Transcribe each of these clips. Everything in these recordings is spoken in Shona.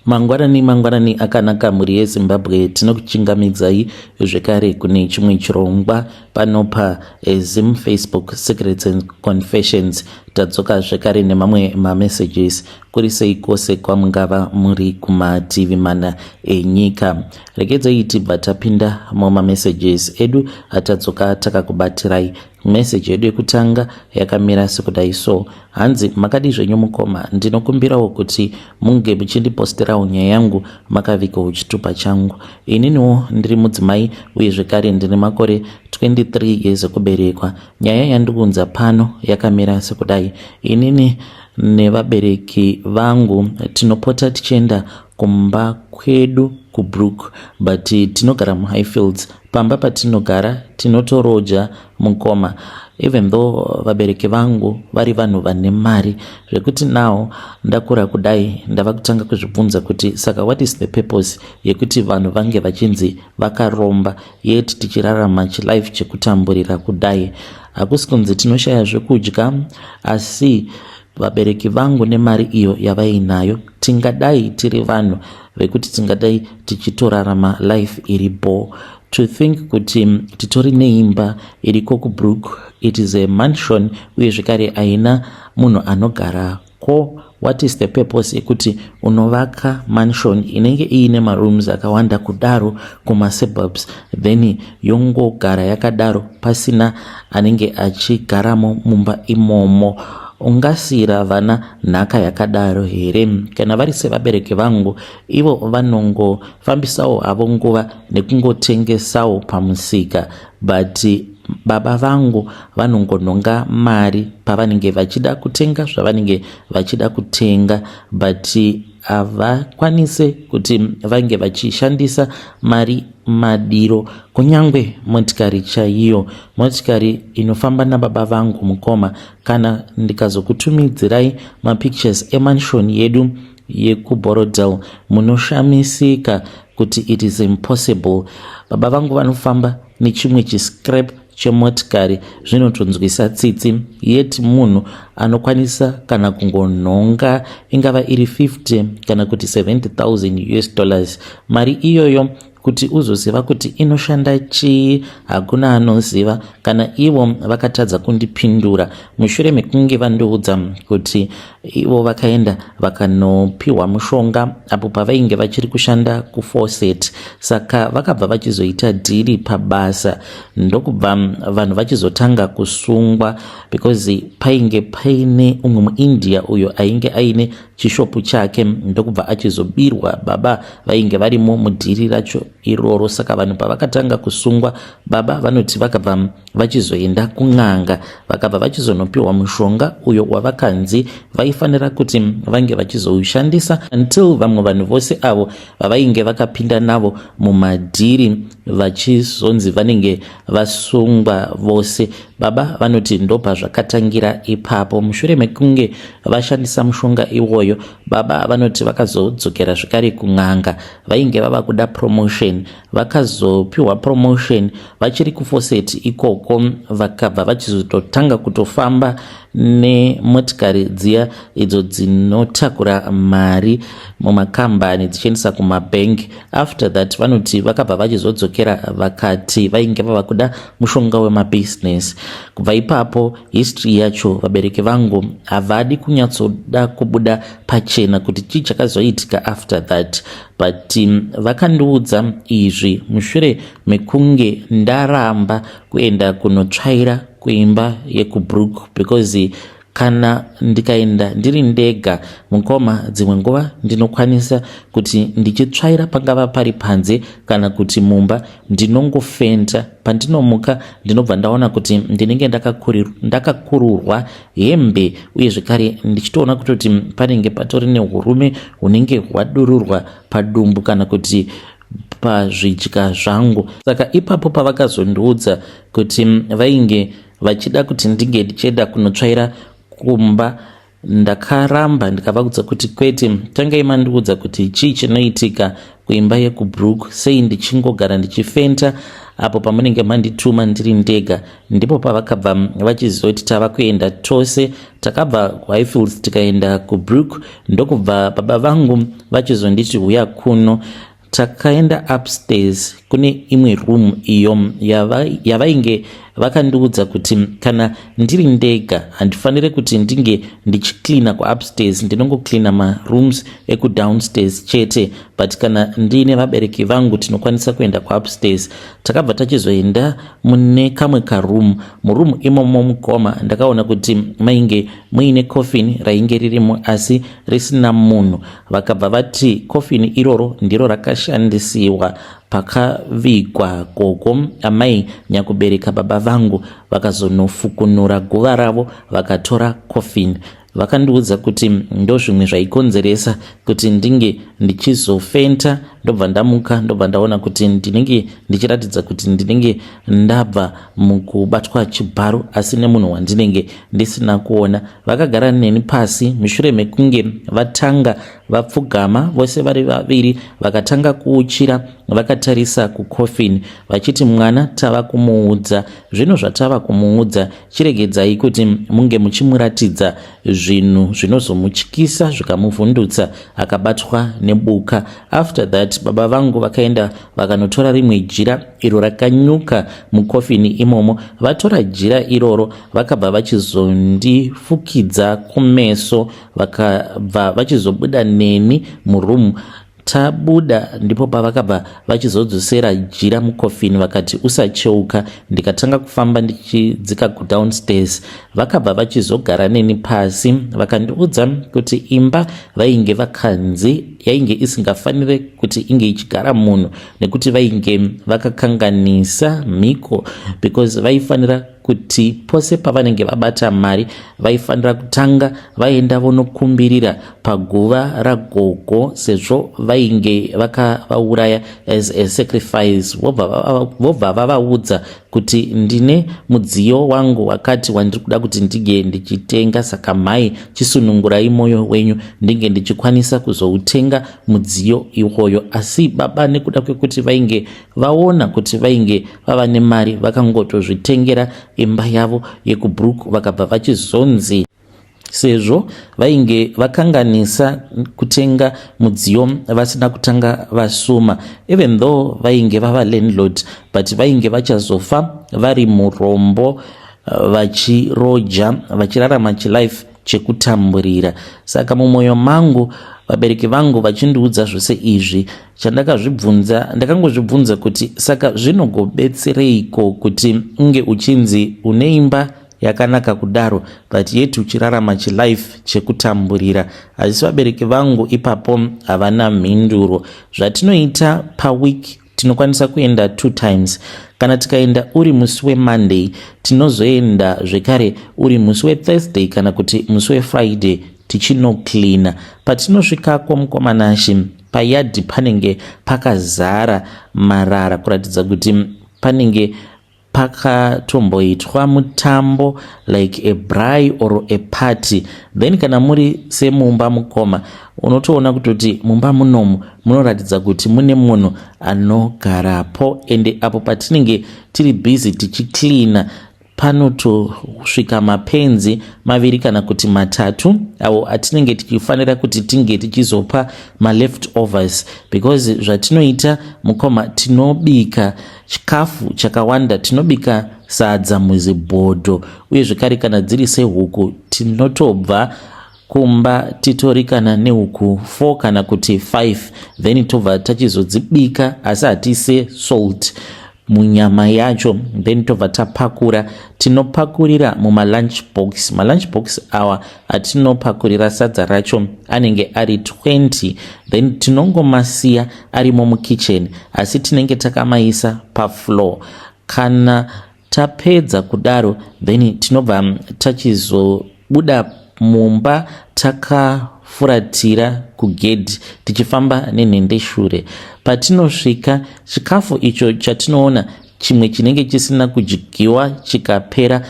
Mangwanani mangwanani akanaka mhuri yeZimbabwe, tinokuchingamidzai zvekare kune chimwe chirongwa pano pa eh, Zim Facebook Secrets and Confessions. Tadzoka zvekare nemamwe mamessages. Kuri sei kwose kwamungava muri kumativi mana enyika. Regedzai tibva tapinda mumamessages edu atadzoka takakubatirai. Message yedu yekutanga yakamira sekudai so. Hanzi makadii zvenyu mukoma, ndinokumbirawo kuti munge muchindiposterawo nyaya yangu makavigawo chitupa changu. Ininiwo ndiri mudzimai uye zvekare ndine makore 23 years ekuberekwa. Nyaya yandikuunza pano yakamira sekudai. Inini nevabereki vangu tinopota tichienda kumba kwedu kuBrook but tinogara muHighfields. Pamba patinogara tinotoroja mukoma even though vabereki vangu vari vanhu vane mari zvekuti now ndakura kudai ndava kutanga kuzvibvunza kuti saka what is the purpose yekuti vanhu vange vachinzi vakaromba yet tichirarama chilife chekutamburira kudai. Hakusi kunzi tinoshaya zvekudya asi vabereki vangu nemari iyo yavainayo tingadai tiri vanhu vekuti tingadai tichitorarama life iri bho. To think kuti titori neimba iriko kuBrook, it is a mansion uye zvekare haina munhu anogara ko. What is the purpose yekuti unovaka mansion inenge iine marooms akawanda kudaro kumasuburbs, then yongogara yakadaro pasina anenge achigaramo mumba imomo? Ungasiyira vana nhaka yakadaro here? Kana vari sevabereki vangu, ivo vanongofambisawo havo nguva nekungotengesawo pamusika, but baba vangu vanongonhonga mari pavanenge vachida kutenga zvavanenge vachida kutenga, but havakwanise kuti vange vachishandisa mari madiro. Kunyange motikari chaiyo, motikari inofamba nababa vangu mukoma, kana ndikazokutumidzirai mapictures emansion yedu yekuBorodel munoshamisika kuti it is impossible. Baba vangu vanofamba nechimwe chiscrap chemotikari, zvinotonzwisa tsitsi, yet munhu anokwanisa kana kungonhonga ingava iri 50 kana kuti 70,000 US dollars. Mari iyoyo kuti uzoziva kuti inoshanda chii, hakuna anoziva. Kana ivo vakatadza kundipindura mushure mekunge vandiudza kuti ivo vakaenda vakanopiwa mushonga apo pavainge vachiri kushanda kuFawcett. Saka vakabva vachizoita dhiri pabasa, ndokubva vanhu vachizotanga kusungwa because painge paine umwe muIndia uyo ainge aine chishopu chake, ndokubva achizobirwa. Baba vainge varimo mudhiri racho iroro. Saka vanhu pavakatanga kusungwa, baba vanoti vakabva vachizoenda kun'anga, vakabva vachizonopiwa mushonga uyo wavakanzi vaifanira kuti vange vachizoushandisa until vamwe vanhu vose avo vavainge vakapinda navo mumadhiri vachizonzi vanenge vasungwa vose. Baba vanoti ndobva zvakatangira ipapo. Mushure mekunge vashandisa mushonga iwoyo, baba vanoti vakazodzokera zvekare kun'anga, vainge vava kuda promotion. Vakazopiwa promotion vachiri kuFawcett ikoko, vakabva vachizototanga kutofamba nemotikari dziya idzo dzinotakura mari mumakambani dzichiendesa kumabhengi. After that, vanoti vakabva vachizodzokera, vakati vainge vava kuda mushonga wemabhizinesi. Kubva ipapo, history yacho vabereki vangu havadi kunyatsoda kubuda pachena kuti chii chakazoitika after that, but vakandiudza izvi mushure mekunge ndaramba kuenda kunotsvaira kuimba yekuBrook, because kana ndikaenda ndiri ndega mukoma, dzimwe nguva ndinokwanisa kuti ndichitsvaira, pangava pari panze kana kuti mumba, ndinongofenda. Pandinomuka ndinobva ndaona kuti ndinenge ndakakururwa hembe, uye zvekare ndichitoona kutoti panenge patori neurume hunenge hwadururwa padumbu kana kuti pazvidya zvangu. Saka ipapo pavakazondiudza kuti vainge vachida kuti ndinge ndichienda kunotsvaira kumba, ndakaramba, ndikavaudza kuti kwete, tangai mandiudza kuti chii chinoitika kuimba yekuBrook, sei ndichingogara ndichifenta. apo pamunenge mandituma ndiri ndega. Ndipo pavakabva vachizoti tava kuenda tose. Takabva kuHighfields tikaenda kuBrook, ndokubva baba vangu vachizonditi huya kuno. Takaenda upstairs kune imwe room iyo yavainge vakandiudza kuti kana ndiri ndega handifanire kuti ndinge ndichicleana kuupstairs, ndinongocleana marooms ekudownstairs chete, but kana ndiine vabereki vangu tinokwanisa kuenda kuupstairs. Takabva tachizoenda mune kamwe karoom. Muroom imomo, mukoma, ndakaona kuti mainge muine coffin rainge ririmo asi risina munhu. Vakabva vati coffin iroro ndiro rakashandisiwa pakavigwa gogo, amai nyakubereka baba vangu. Vakazonofukunura guva ravo vakatora coffin. Vakandiudza kuti ndo zvimwe zvaikonzeresa kuti ndinge ndichizofenta, ndobva ndamuka, ndobva ndaona kuti ndinenge ndichiratidza kuti ndinenge ndabva mukubatwa chibharo asi nemunhu wandinenge ndisina kuona. Vakagara neni pasi mushure mekunge vatanga vapfugama vose vari vaviri, vakatanga kuuchira vakatarisa kucoffin vachiti, "Mwana tava kumuudza zvino, zvatava kumuudza, chiregedzai kuti munge muchimuratidza zvinhu zvinozomutyisa zvikamuvhundutsa akabatwa nebuka." After that baba vangu vakaenda vakanotora rimwe jira iro rakanyuka mukofini imomo. Vatora jira iroro, vakabva vachizondifukidza kumeso, vakabva vachizobuda neni muroom. Tabuda ndipo pavakabva vachizodzosera jira mukofini, vakati, "Usacheuka." Ndikatanga kufamba ndichidzika kudownstairs. Vakabva vachizogara neni pasi, vakandiudza kuti imba vainge vakanzi yainge isingafaniri kuti inge ichigara munhu nekuti vainge vakakanganisa mhiko, because vaifanira kuti pose pavanenge vabata mari vaifanira kutanga vaenda vonokumbirira paguva ragogo, sezvo vainge vakavauraya as a sacrifice. Vobva vavaudza kuti ndine mudziyo wangu wakati wandiri kuda kuti ndinge ndichitenga, saka mhai, chisunungurai mwoyo wenyu ndinge ndichikwanisa kuzoutenga mudziyo iwoyo. Asi baba, nekuda kwekuti vainge vaona kuti vainge vava nemari, vakangotozvitengera imba yavo yekuBrook. Vakabva vachizonzi sezvo vainge vakanganisa kutenga mudziyo vasina kutanga vasuma, even though vainge vava landlord, but vainge vachazofa vari murombo, vachiroja, vachirarama chilife chekutamburira. Saka mumwoyo mangu, vabereki vangu vachindiudza zvose izvi, chandakazvibvunza, ndakangozvibvunza kuti saka zvinogobetsereiko kuti unge uchinzi une imba yakanaka kudaro but yet uchirarama chilife chekutamburira? Asi vabereki vangu ipapo havana mhinduro. Zvatinoita paweek, tinokwanisa kuenda two times. Kana tikaenda uri musi weMonday, tinozoenda zvekare uri musi weThursday kana kuti musi weFriday tichinocleana. Patinosvikako, mukoma Nashi, payard panenge pakazara marara kuratidza kuti panenge pakatomboitwa mutambo, like a braai or a party. Then kana muri semumba, mukoma, unotoona kutoti mumba munomu munoratidza kuti mune munhu anogarapo. Ende apo patinenge tiri busy tichicleana, panotosvika mapenzi maviri kana kuti matatu avo atinenge tichifanira kuti tinge tichizopa maleftovers, because zvatinoita, mukoma, tinobika chikafu chakawanda. Tinobika sadza muzibhodho, uye zvekare kana dziri sehuku, tinotobva kumba titori kana nehuku 4 kana kuti 5, then tobva tachizodzibika, asi hatiise salt munyama yacho. Then tobva tapakura. Tinopakurira mumalunch box. Malunch box awa atinopakurira sadza racho anenge ari 20, then tinongomasiya arimo mukitchen, asi tinenge takamaisa pafloor. Kana tapedza kudaro, then tinobva tachizobuda mumba takafuratira kugedhi, tichifamba nenhendeshure. Patinosvika, chikafu icho chatinoona Chimwe chinenge chisina kudyiwa chikapera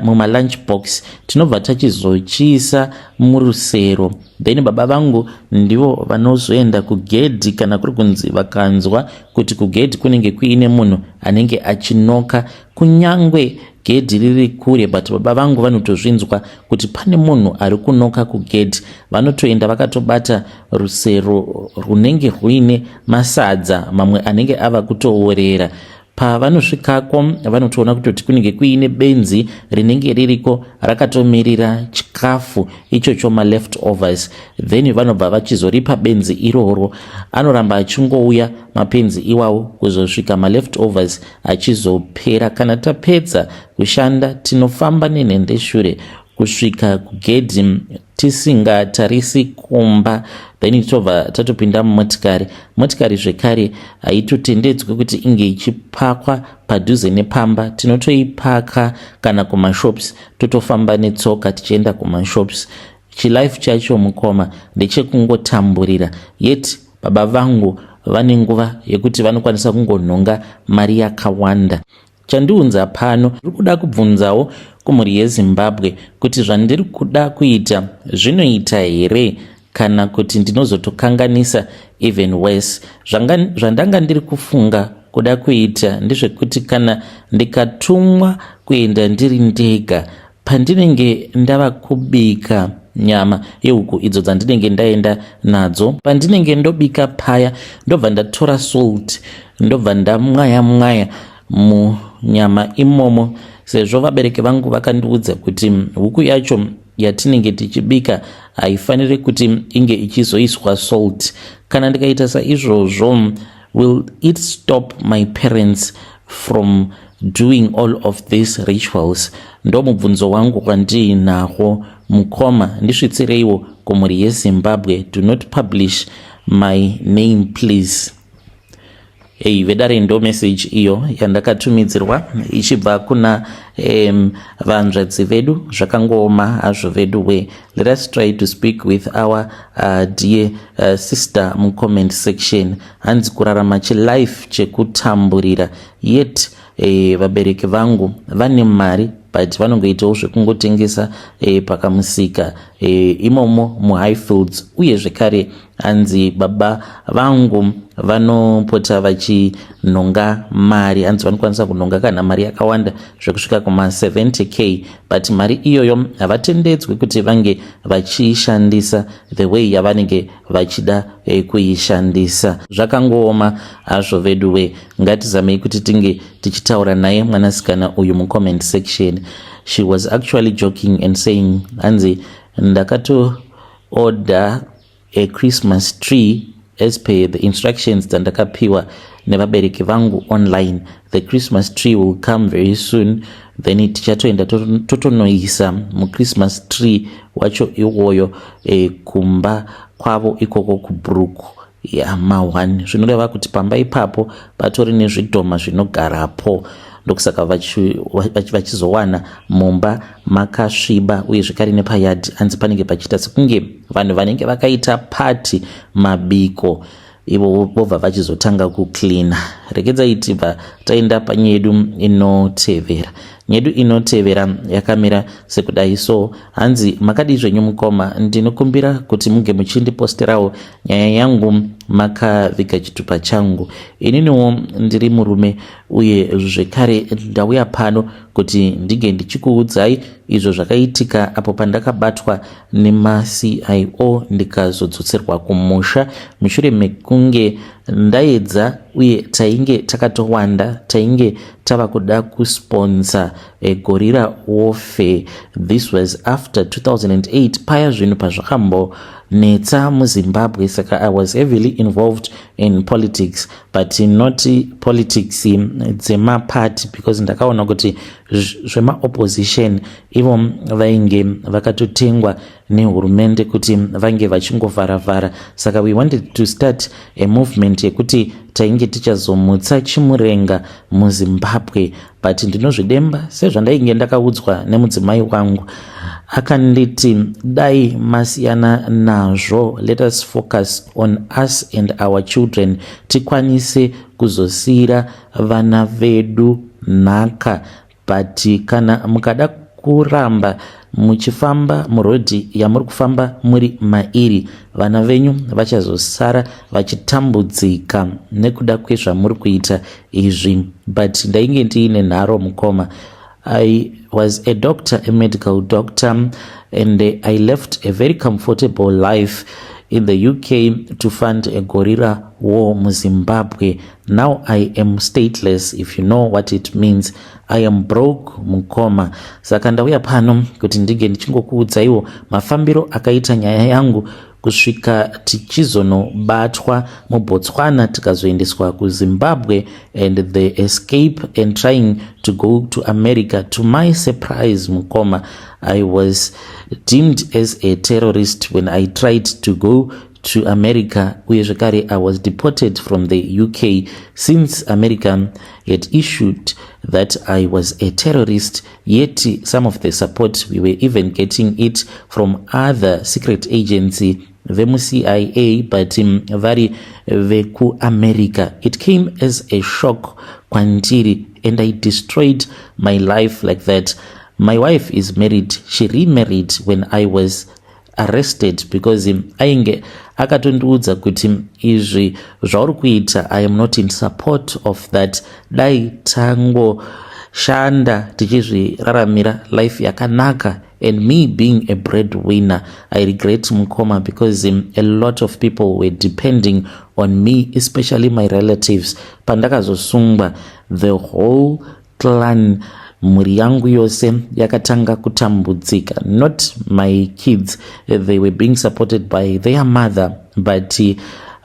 mumalunch box, tinobva tachizochiisa murusero. Then baba vangu ndivo vanozoenda kugedhi kana kuri kunzi vakanzwa kuti kugedhi kunenge kuine munhu anenge achinoka. Kunyangwe gedhi riri kure, but baba vangu vanotozvinzwa kuti pane munhu ari kunoka kugedhi. Vanotoenda vakatobata rusero runenge rwuine masadza mamwe anenge ava kutoorera. Pavanosvikako vanotoona kutoti kunenge kuine benzi rinenge ririko rakatomirira chikafu ichocho, maleft overs. Then vanobva vachizoripa benzi iroro. Anoramba achingouya mapenzi iwawo kuzosvika maleft overs achizopera. Kana tapedza kushanda, tinofamba nenhendeshure kusvika kugedhi tisingatarisi kumba, then tobva tatopinda mumotikari. Motikari zvekare haitotendedzwi kuti inge ichipakwa padhuze nepamba. Tinotoipaka kana kumashops, totofamba netsoka tichienda kumashops. Chilife chacho, mukoma, ndechekungotamburira. Yet baba vangu vane nguva yekuti vanokwanisa kungonhonga mari yakawanda. Chandiunza pano, ndiri kuda kubvunzawo kumhuri yeZimbabwe kuti zvandiri kuda kuita zvinoita here kana kuti ndinozotokanganisa even worse. Zvandanga ndiri kufunga kuda kuita ndezvekuti kana ndikatumwa kuenda ndiri ndega, pandinenge ndava kubika nyama yehuku idzo dzandinenge ndaenda nadzo, pandinenge ndobika paya, ndobva ndatora salt, ndobva ndamwaya mwaya munyama imomo, sezvo vabereki vangu vakandiudza kuti huku yacho yatinenge tichibika haifaniri kuti inge ichizoiswa salt. Kana ndikaita saizvozvo, will it stop my parents from doing all of these rituals? Ndo mubvunzo wangu wandiinawo, mukoma. Ndisvitsireiwo kumhuri yeZimbabwe. Do not publish my name, please. Ei vedare, ndo message iyo yandakatumidzirwa ichibva kuna vanzvadzi vedu. Zvakangooma hazvo vedu we. Let us try to speak with our dear sister mucomment section. Hanzi kurarama chilife chekutamburira, yet vabereki vangu vane mari, but vanongoitawo zvekungotengesa pakamusika imomo muHighfields. Uye zvekare hanzi baba vangu vanopota vachinhonga mari. Hanzi vanokwanisa kunhonga kana mari yakawanda zvekusvika kuma70K, but mari iyoyo havatendedzwi kuti vange vachiishandisa the way yavanenge vachida kuishandisa. Zvakangooma hazvo vedu we. Ngatizamei kuti tinge tichitaura naye mwanasikana uyu mucomment section. She was actually joking and saying, hanzi ndakatoorder a Christmas tree as per the instructions dzandakapiwa nevabereki vangu online. The Christmas tree will come very soon, then tichatoenda totonoisa muChristmas tree wacho iwoyo kumba kwavo ikoko kuBrook yama1. Zvinoreva kuti pamba ipapo patori nezvidhoma zvinogarapo, ndokusaka vachizowana mumba makasviba. Uye zvekare nepayadhi hanzi panenge pachiita sekunge vanhu vanenge vakaita pati, mabiko, ivo vobva vachizotanga kucleana. Regedzai tibva taenda panyedu inotevera. Nyedu inotevera yakamira sekudai so. Hanzi, "Makadii zvenyu mukoma? Ndinokumbira kuti muge muchindiposterawo nyaya yangu makaviga chitupa changu. Ininiwo ndiri murume, uye zvekare ndauya pano kuti ndinge ndichikuudzai izvo zvakaitika apo pandakabatwa nemaCIO ndikazodzoserwa kumusha mushure mekunge ndaedza, uye tainge takatowanda, tainge tava kuda kusponsor guerrilla warfare. This was after 2008, paya zvinhu pazvakambonetsa muZimbabwe. Saka I was heavily involved in politics, but not politics dzemapati, because ndakaona kuti Zvemaopposition, ivo vainge vakatotengwa nehurumende kuti vange vachingovharavhara. Saka we wanted to start a movement yekuti tainge tichazomutsa chimurenga muZimbabwe. But ndinozvidemba, sezvandainge ndakaudzwa nemudzimai wangu, akanditi, "Dai masiyana nazvo. Let us focus on us and our children, tikwanise kuzosiyira vana vedu nhaka. But kana mukada kuramba muchifamba murodhi yamuri kufamba muri mairi, vana venyu vachazosara vachitambudzika nekuda kwezvamuri kuita izvi." But ndainge ndiine nharo, mukoma. I was a doctor, a medical doctor, and I left a very comfortable life in the UK to fund a guerrilla war muZimbabwe. Now I am stateless, if you know what it means. I am broke, mukoma. Saka ndauya pano kuti ndinge ndichingokuudzaiwo mafambiro akaita nyaya yangu kusvika tichizonobatwa muBotswana, tikazoendeswa kuZimbabwe, and the escape and trying to go to America. To my surprise, mukoma, I was deemed as a terrorist when I tried to go to America. Uye zvekare, I was deported from the UK since America had issued that I was a terrorist. Yet some of the support we were even getting it from other secret agency vemuCIA, but vari vekuAmerica. It came as a shock kwandiri and I destroyed my life like that. My wife is married. She remarried when I was arrested because ainge akatondiudza kuti, "Izvi zvauri kuita, I am not in support of that. Dai tangoshanda tichizviraramira life yakanaka." And me being a breadwinner, I regret, mukoma, because a lot of people were depending on me, especially my relatives. Pandakazosungwa, the whole clan, mhuri yangu yose yakatanga kutambudzika. Not my kids, they were being supported by their mother, but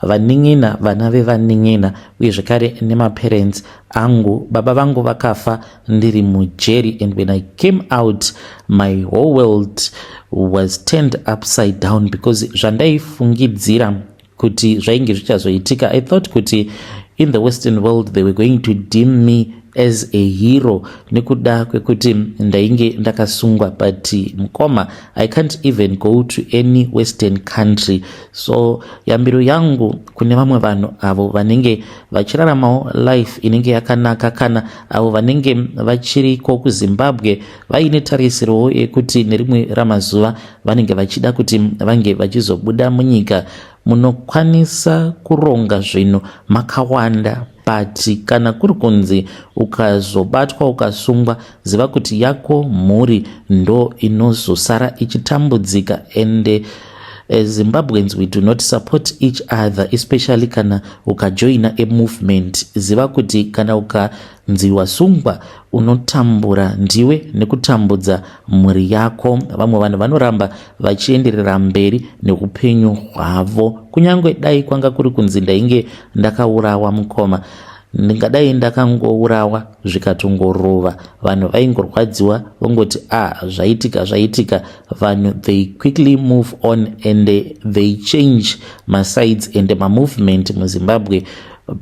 vanin'ina, vana vevanin'ina, uye zvekare nemaparents angu. Baba vangu vakafa ndiri mujeri, and when I came out, my whole world was turned upside down because zvandaifungidzira kuti zvainge zvichazoitika, I thought kuti in the Western world they were going to deem me as a hero nekuda kwekuti ndainge ndakasungwa. But mukoma, I can't even go to any Western country. So yambiro yangu kune vamwe vanhu avo vanenge vachiraramawo life inenge yakanaka, kana avo vanenge vachiriko kuZimbabwe vaine tarisirowo yekuti nerimwe ramazuva vanenge vachida kuti vange vachizobuda munyika, munokwanisa kuronga zvinhu makawanda, but kana kuri kunzi ukazobatwa ukasungwa, ziva kuti yako mhuri ndo inozosara ichitambudzika. And Zimbabweans, we do not support each other, especially kana ukajoina a movement. Ziva kuti kana ukanzi wasungwa, unotambura ndiwe nekutambudza mhuri yako. Vamwe vanhu vanoramba vachienderera mberi neupenyu hwavo. Kunyange dai kwanga kuri kunzi ndainge ndakaurawa, mukoma, ndingadai ndakangourawa zvikatongorova. Vanhu vaingorwadziwa, vongoti, "A ah, zvaitika, zvaitika." Vanhu, they quickly move on and they change masides and mamovement. MuZimbabwe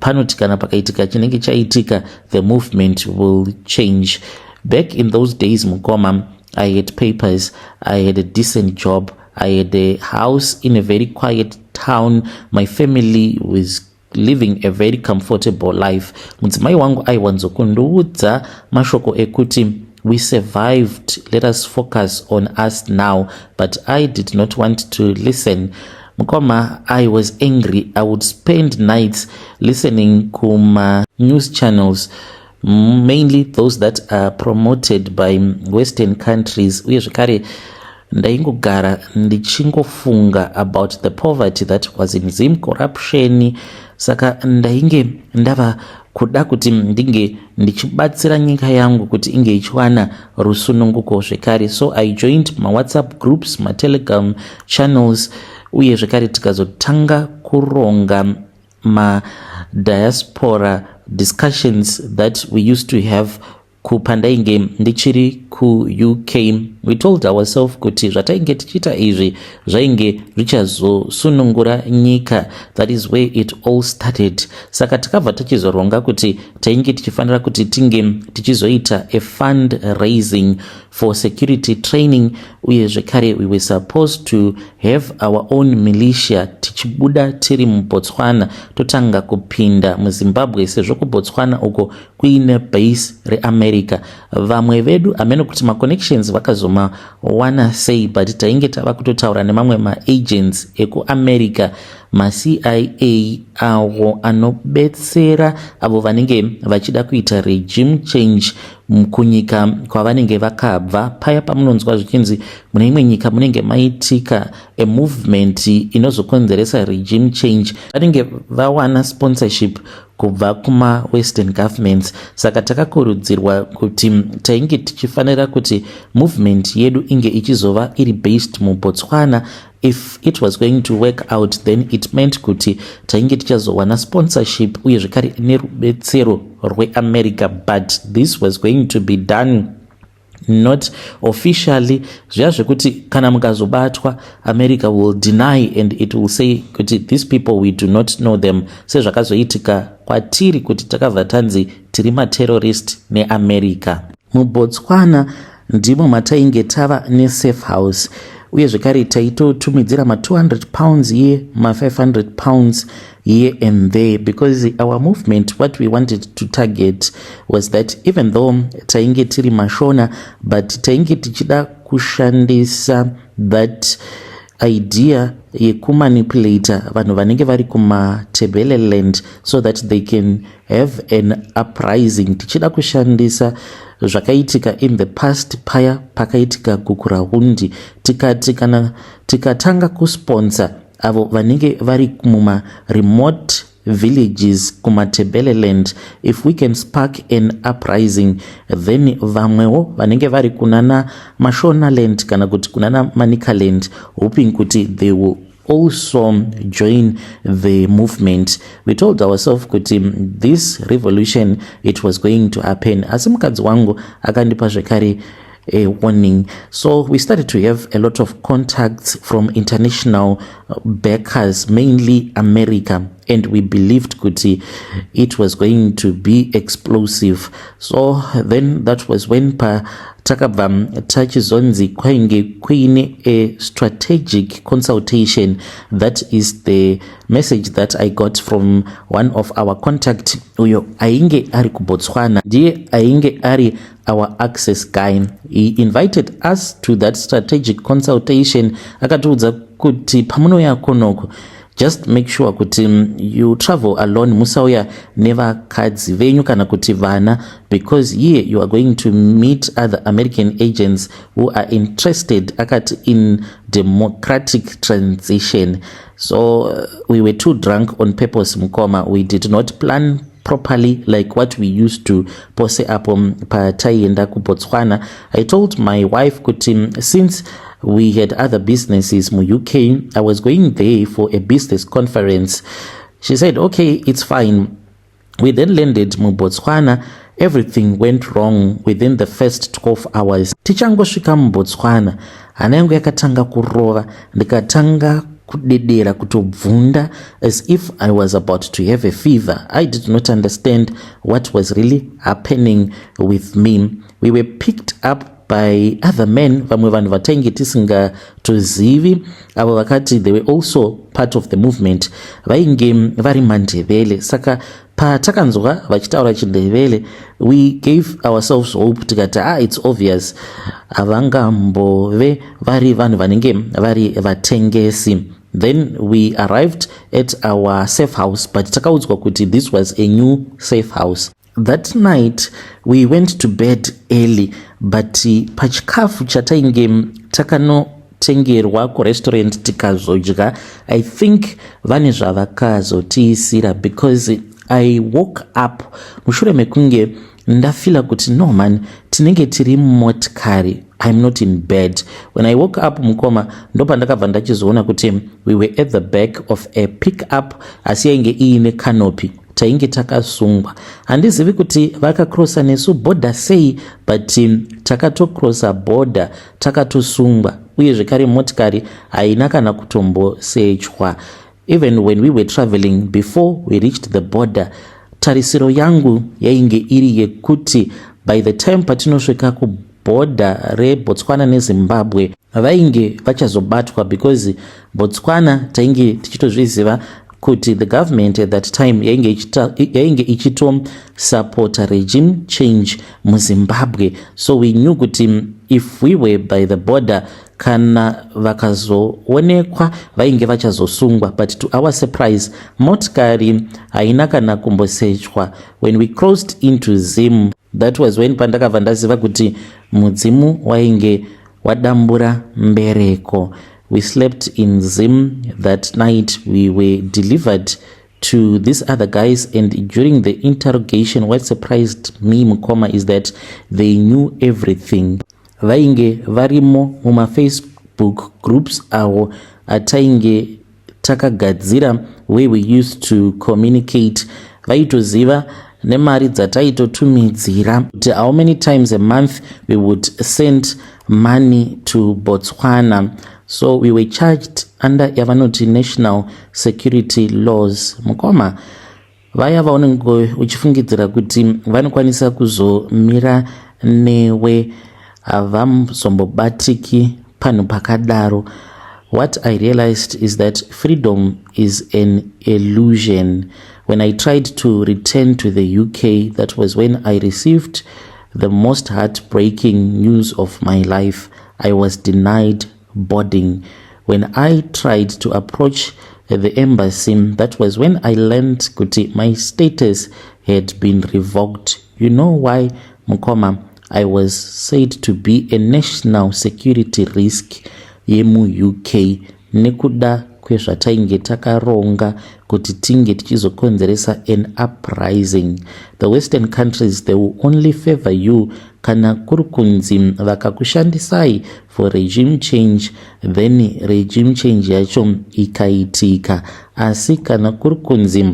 panoti kana pakaitika chinenge chaitika, the movement will change. Back in those days, mukoma, I had papers, I had a decent job, I had a house in a very quiet town. My family was living a very comfortable life. Mudzimai wangu aiwanzokundiudza mashoko ekuti, "We survived. Let us focus on us now." But I did not want to listen, mukoma. I was angry. I would spend nights listening kuma news channels, mainly those that are promoted by Western countries. Uye zvekare ndaingogara ndichingofunga about the poverty that was in Zim, corruption. Saka ndainge ndava kuda kuti ndinge ndichibatsira nyika yangu kuti inge ichiwana rusununguko zvekare. So I joined maWhatsApp groups, maTelegram channels, uye zvekare tikazotanga kuronga madiaspora discussions that we used to have. Kupandainge ndichiri kuUK, we told ourselves kuti zvatainge tichiita izvi zvainge zvichazosunungura nyika. That is where it all started. Saka takabva tichizoronga kuti tainge tichifanira kuti tinge tichizoita a fund raising for security training, uye zvekare we were supposed to have our own militia, tichibuda tiri muBotswana, totanga kupinda muZimbabwe, sezvo kuBotswana uko kuine base reAmerica. Vamwe vedu, hamene kuti maconnections vakazomawana sei, but tainge tava kutotaura nemamwe maagents ekuAmerica, maCIA avo anobetsera avo vanenge vachida kuita regime change kunyika kwavanenge vakabva. Paya pamunonzwa zvichinzi mune imwe nyika munenge maitika a movement inozokonzeresa regime change, vanenge vawana sponsorship kubva kumawestern governments. Saka takakurudzirwa kuti tainge tichifanira kuti movement yedu inge ichizova iri based muBotswana. If it was going to work out, then it meant kuti tainge tichazowana sponsorship uye zvekare nerubetsero rweAmerica, but this was going to be done not officially. Zviya zvekuti kana mukazobatwa, America will deny and it will say kuti these people, we do not know them, sezvakazoitika kwatiri kuti takabva tanzi tiri materrorist neAmerica. MuBotswana ndimo matainge tava nesafe house, uye zvekare taitotumidzira ma200 pounds here, ma500 pounds here and there, because our movement, what we wanted to target was that even though tainge tiri Mashona, but tainge tichida kushandisa that idea yekumanipulata vanhu vanenge vari kuMatebeleland so that they can have an uprising, tichida kushandisa zvakaitika in the past paya pakaitika Gukurahundi. Tikati kana tikatanga kusponsor avo vanenge vari mumaremote villages kuMatebeleland, if we can spark an uprising, then vamwewo vanenge vari kunana Mashonaland kana kuti kunana Manicaland, hoping kuti they will also join the movement. We told ourselves kuti this revolution, it was going to happen. Asi mukadzi wangu akandipa zvekare a warning. So we started to have a lot of contacts from international backers, mainly America, and we believed kuti it was going to be explosive. So then that was when pa takabva tachizonzi kwainge kuine a strategic consultation. That is the message that I got from one of our contact uyo ainge ari kuBotswana, ndiye ainge ari our access guy. He invited us to that strategic consultation. Akatiudza kuti pamunouya kunoko, just make sure kuti you travel alone, musauya nevakadzi venyu kana kuti vana, because here you are going to meet other American agents who are interested, akati, in democratic transition. So we were too drunk on purpose, mukoma. We did not plan properly like what we used to pose apo pataienda kuBotswana. I told my wife kuti since we had other businesses muUK, I was going there for a business conference. She said, "Okay, it's fine." We then landed muBotswana. Everything went wrong within the first 12 hours. Tichangosvika muBotswana, hana yangu yakatanga kurova, ndikatanga kudedera, kutobvunda as if I was about to have a fever. I did not understand what was really happening with me. We were picked up by other men, vamwe vanhu vatainge tisingatozivi, avo vakati they were also part of the movement. Vainge vari Mandevele, saka patakanzwa vachitaura chiNdevele, we gave ourselves hope, tikati, "Ah, it's obvious, havangambove vari vanhu vanenge vari vatengesi." Then we arrived at our safe house, but takaudzwa kuti this was a new safe house. That night we went to bed early, but pachikafu chatainge takanotengerwa kurestaurant tikazodya, I think vane zvavakazotiisira, because I woke up mushure mekunge ndafeela kuti, no man, tinenge tiri mumotikari, I'm not in bed. When I woke up, mukoma, ndopandakabva ndachizoona kuti we were at the back of a pick up, asi yainge iine canopy. Tainge takasungwa. Handizivi kuti vakakrosa nesu bhodha sei, but takatokrosa bhodha takatosungwa, uye zvekare motikari haina kana kutombosechwa even when we were traveling. Before we reached the border, tarisiro yangu yainge iri yekuti by the time patinosvika kubhodha reBotswana neZimbabwe, vainge vachazobatwa, because Botswana tainge tichitozviziva kuti the government at that time yainge ichitosapota regime change muZimbabwe. So we knew kuti if we were by the border, kana vakazoonekwa, vainge vachazosungwa. But to our surprise, motikari haina kana kumbosechwa when we crossed into Zim. That was when pandakabva ndaziva kuti mudzimu wainge wadambura mbereko. We slept in Zim that night. We were delivered to these other guys, and during the interrogation, what surprised me, mukoma, is that they knew everything. Vainge varimo mumaFacebook groups avo atainge takagadzira, where we used to communicate. Vaitoziva nemari dzataitotumidzira, kuti how many times a month we would send money to Botswana. So we were charged under yavanoti national security laws. Mukoma, vaya vaunenge uchifungidzira kuti vanokwanisa kuzomira newe havazombobatiki panhu pakadaro. What I realized is that freedom is an illusion. When I tried to return to the UK, that was when I received the most heartbreaking news of my life. I was denied boarding. When I tried to approach the embassy, that was when I learned kuti my status had been revoked. You know why, mukoma? I was said to be a national security risk yemuUK nekuda kwezvatainge takaronga kuti tinge tichizokonzeresa an uprising. The Western countries, they will only favor you kana kuri kunzi vakakushandisai for regime change, then regime change yacho ikaitika. Asi kana kuri kunzi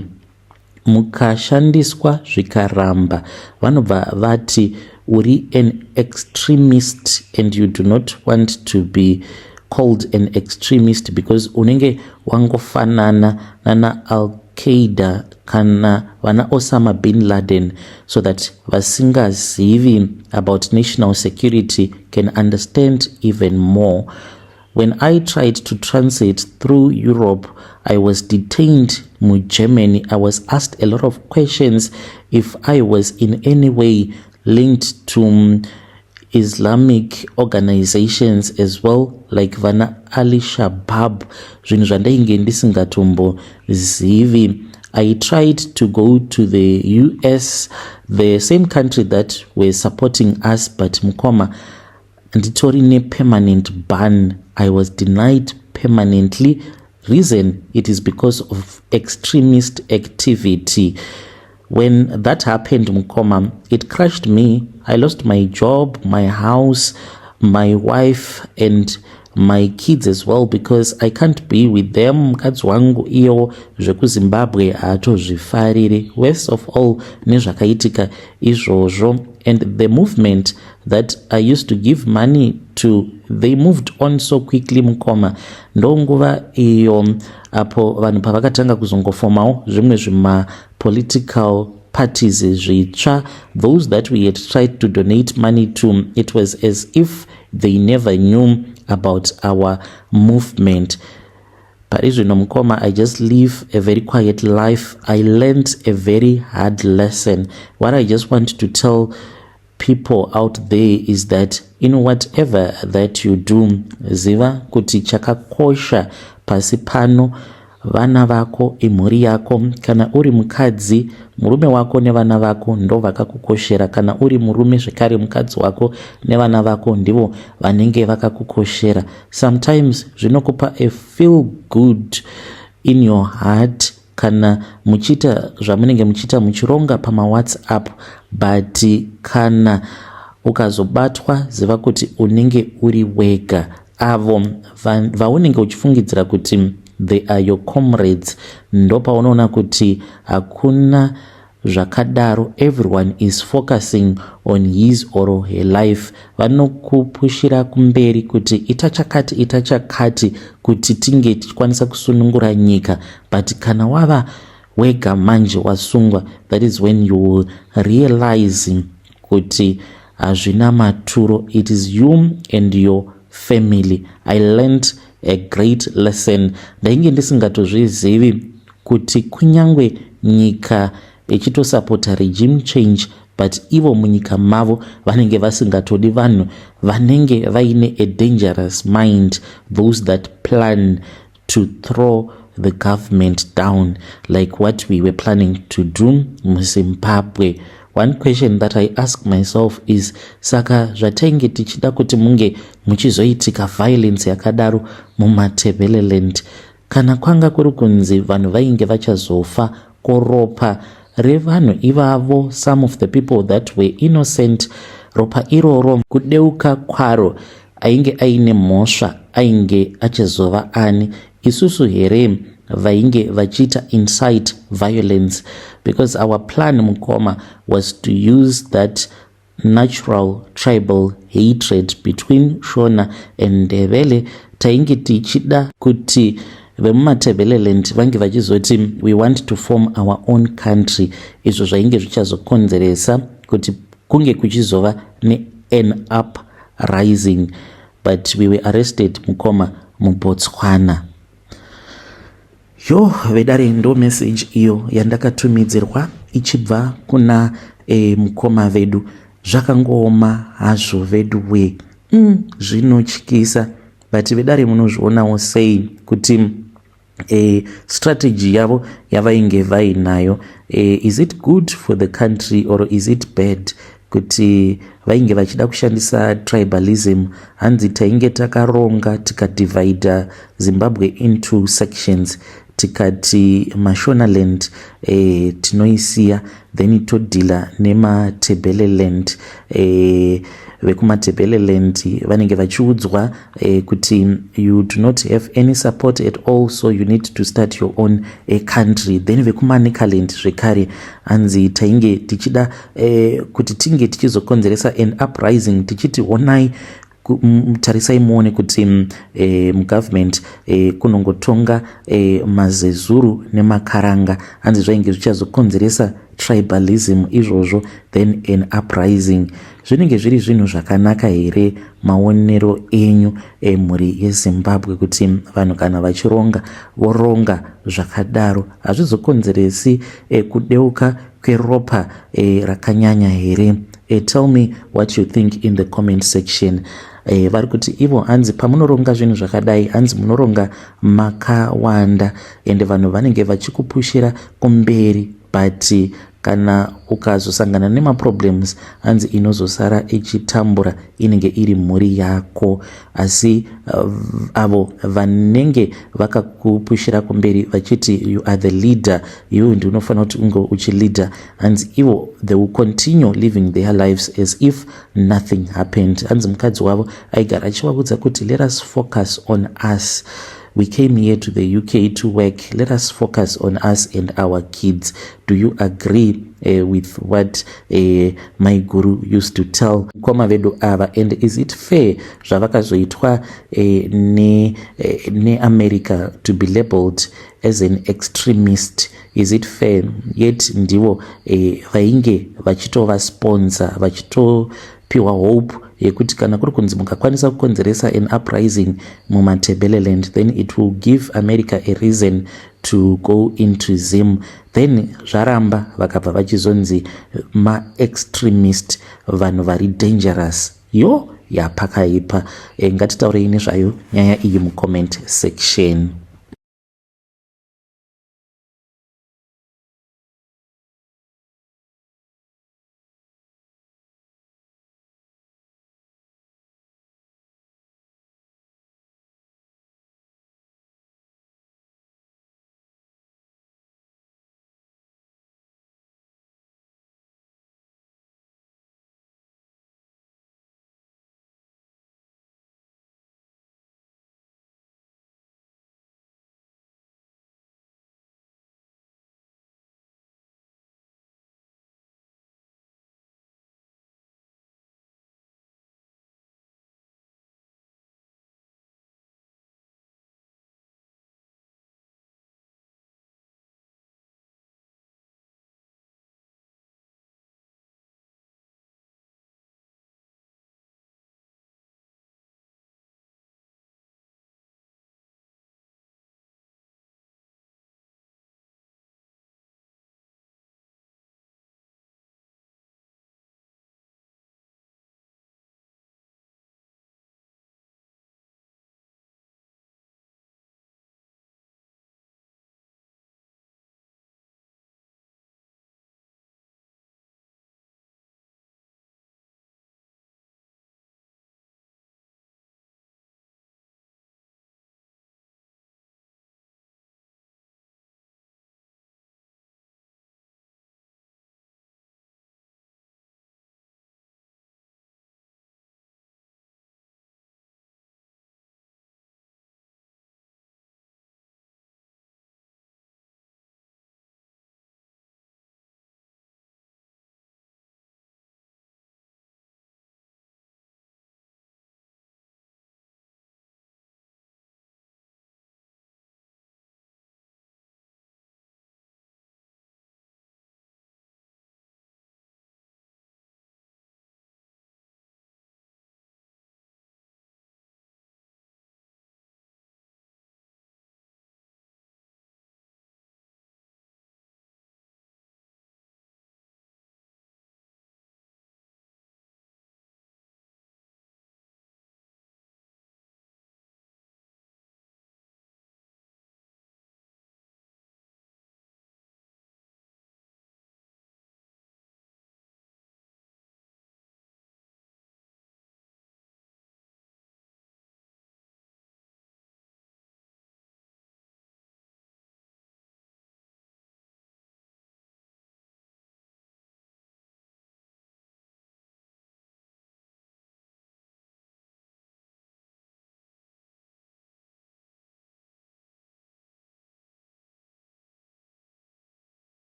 mukashandiswa zvikaramba, vanobva vati uri an extremist, and you do not want to be called an extremist because unenge wangofanana nana Al-Qaeda kana vana Osama bin Laden. So that vasingazivi about national security can understand even more. When I tried to transit through Europe, I was detained muGermany. I was asked a lot of questions, if I was in any way linked to Islamic organizations as well, like vana Al Shabab, zvinhu zvandainge ndisingatombozivi. I tried to go to the US, the same country that were supporting us, but mukoma, nditori nepermanent ban. I was denied permanently. Reason, it is because of extremist activity. When that happened, mukoma, it crushed me. I lost my job, my house, my wife and my kids as well, because I can't be with them. Mukadzi wangu iyo zvekuZimbabwe haatozvifariri, worst of all nezvakaitika izvozvo. And the movement that I used to give money to, they moved on so quickly, mukoma. Ndonguva iyo apo vanhu pavakatanga kuzongofomawo zvimwe zvimapolitical parties zvitsva. Those that we had tried to donate money to, it was as if they never knew about our movement. Pari zvino, mukoma, I just live a very quiet life. I learned a very hard lesson. What I just want to tell people out there is that in whatever that you do, ziva kuti chakakosha pasi pano vana vako, imhuri yako. Kana uri mukadzi, murume wako nevana vako ndo vakakukoshera. Kana uri murume zvekare, mukadzi wako nevana vako ndivo vanenge vakakukoshera. Sometimes zvinokupa a feel good in your heart kana muchiita zvamunenge muchiita, muchironga pamaWhatsApp, but kana ukazobatwa, ziva kuti unenge uri wega. Avo vaunenge uchifungidzira kuti They are your comrades. Ndopaunoona kuti hakuna zvakadaro. Everyone is focusing on his or her life. Vanokupushira kumberi kuti ita chakati, ita chakati, kuti tinge tichikwanisa kusunungura nyika. But kana wava wega manje, wasungwa, that is when you will realize kuti hazvina maturo. It is you and your family. I learned a great lesson. Ndainge ndisingatozvizivi kuti kunyangwe nyika ichitosapota regime change, but ivo munyika mavo vanenge vasingatodi vanhu vanenge vaine a dangerous mind, those that plan to throw the government down like what we were planning to do muZimbabwe. One question that I ask myself is, saka zvatainge tichida kuti munge muchizoitika violence yakadaro muMatebeleland, kana kwanga kuri kunzi vanhu vainge vachazofa, koropa revanhu ivavo, some of the people that were innocent, ropa iroro kudeuka kwaro, ainge aine mhosva ainge achizova ani? Isusu here vainge vachiita incite violence? Because our plan, mukoma, was to use that natural tribal hatred between Shona and Ndebele. Tainge tichida kuti vemuMatebeleland vange vachizoti, "We want to form our own country." Izvo zvainge zvichazokonzeresa kuti kunge kuchizova nean uprising. But we were arrested, mukoma, muBotswana. Yo vedare, ndo message iyo yandakatumidzirwa ichibva kuna mukoma vedu. Zvakangooma hazvo vedu we. Zvinotyisa. But vedare, munozvionawo sei kuti strategy yavo yavainge vainayo, is it good for the country or is it bad kuti vainge vachida kushandisa tribalism? Hanzi tainge takaronga, tikadivhaidha Zimbabwe into sections, tikati Mashonaland tinoisiya, then todhila nemaTebeleland. VekuMatebeleland vanenge vachiudzwa kuti you do not have any support at all, so you need to start your own country. Then vekuManicaland zvekare, hanzi tainge tichida kuti tinge tichizokonzeresa an uprising, tichiti honai, tarisai muone kuti mugovernment kunongotonga mazezuru nemakaranga. Hanzi zvainge zvichazokonzeresa tribalism izvozvo, then an uprising. Zvinenge zviri zvinhu zvakanaka here, maonero enyu, emhuri yeZimbabwe, kuti vanhu kana vachironga voronga zvakadaro? Hazvizokonzeresi kudeuka kweropa rakanyanya here? Tell me what you think in the comment section. Vari kuti ivo, hanzi pamunoronga zvinhu zvakadai, hanzi munoronga makawanda, ende vanhu vanenge vachikupushira kumberi, but kana ukazosangana nemaproblems, hanzi inozosara ichitambura inenge iri mhuri yako. Asi avo vanenge vakakupushira kumberi vachiti you are the leader, iwe ndi unofanira kuti unge uchileader, hanzi ivo they will continue living their lives as if nothing happened. Hanzi mukadzi wavo aigara achivaudza kuti, "Let us focus on us. We came here to the UK to work. Let us focus on us and our kids." Do you agree with what my guru used to tell mukoma vedu ava? And is it fair zvavakazoitwa neAmerica to be labeled as an extremist? Is it fair? Yet ndivo vainge vachitova sponsor, vachitopiwa hope yekuti kana kuri kunzi mukakwanisa kukonzeresa an uprising muMatebeleland, then it will give America a reason to go into Zim. Then zvaramba, vakabva vachizonzi maextremist, vanhu vari dangerous. Yo, yapakaipa. Ngatitaurei nezvayo nyaya iyi mucomment section.